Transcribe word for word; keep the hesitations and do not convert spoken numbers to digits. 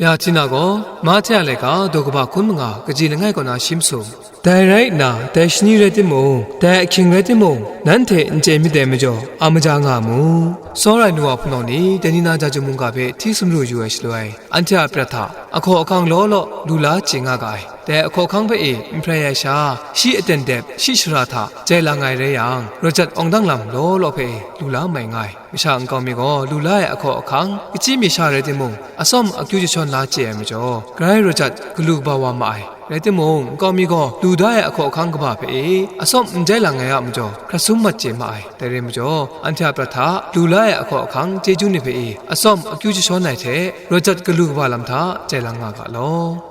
Ya Tina gaw, Mahte a laika daw kaba hkun manga kaji langai kaw na shi masum. Dai rai nna, dai shani rai timung, dai ahkying rai timung, nanhte n chye myit dai majaw, a maja nga mu. Tsawra ai nu wa hpunau ni, dai ni na Jahtum mungga hpe hti sumru yu ai shaloi, anhte a prat hta, ahkaw ahkang law law lu la chye nga ga ai. Dai ahkaw ahkang hpe e n hprai ai sha, shi aten dep, shi shara hta jai lang ai rai yang, rawt jat awng dang lam law law hpe e lu la mai nga ai. Masha nkau mi gaw lu la ai ahkaw ahkang, kachyi mi sha rai timung, atsawm akyu jashawn la chye ai majaw, grai rawt jat galu kaba wa ma ai. Rai timung, nkau mi gaw lu da ai ahkaw ahkang kaba hpe e atsawm n jai lang ai a majaw, hkrat sum mat chye ma ai. Dai rai majaw, anhte a prat hta lu la ai ahkaw ahkang chyeju ni hpe e atsawm akyu jashawn ai hte, rawt jat galu kaba lam hta jai lang nga ga law.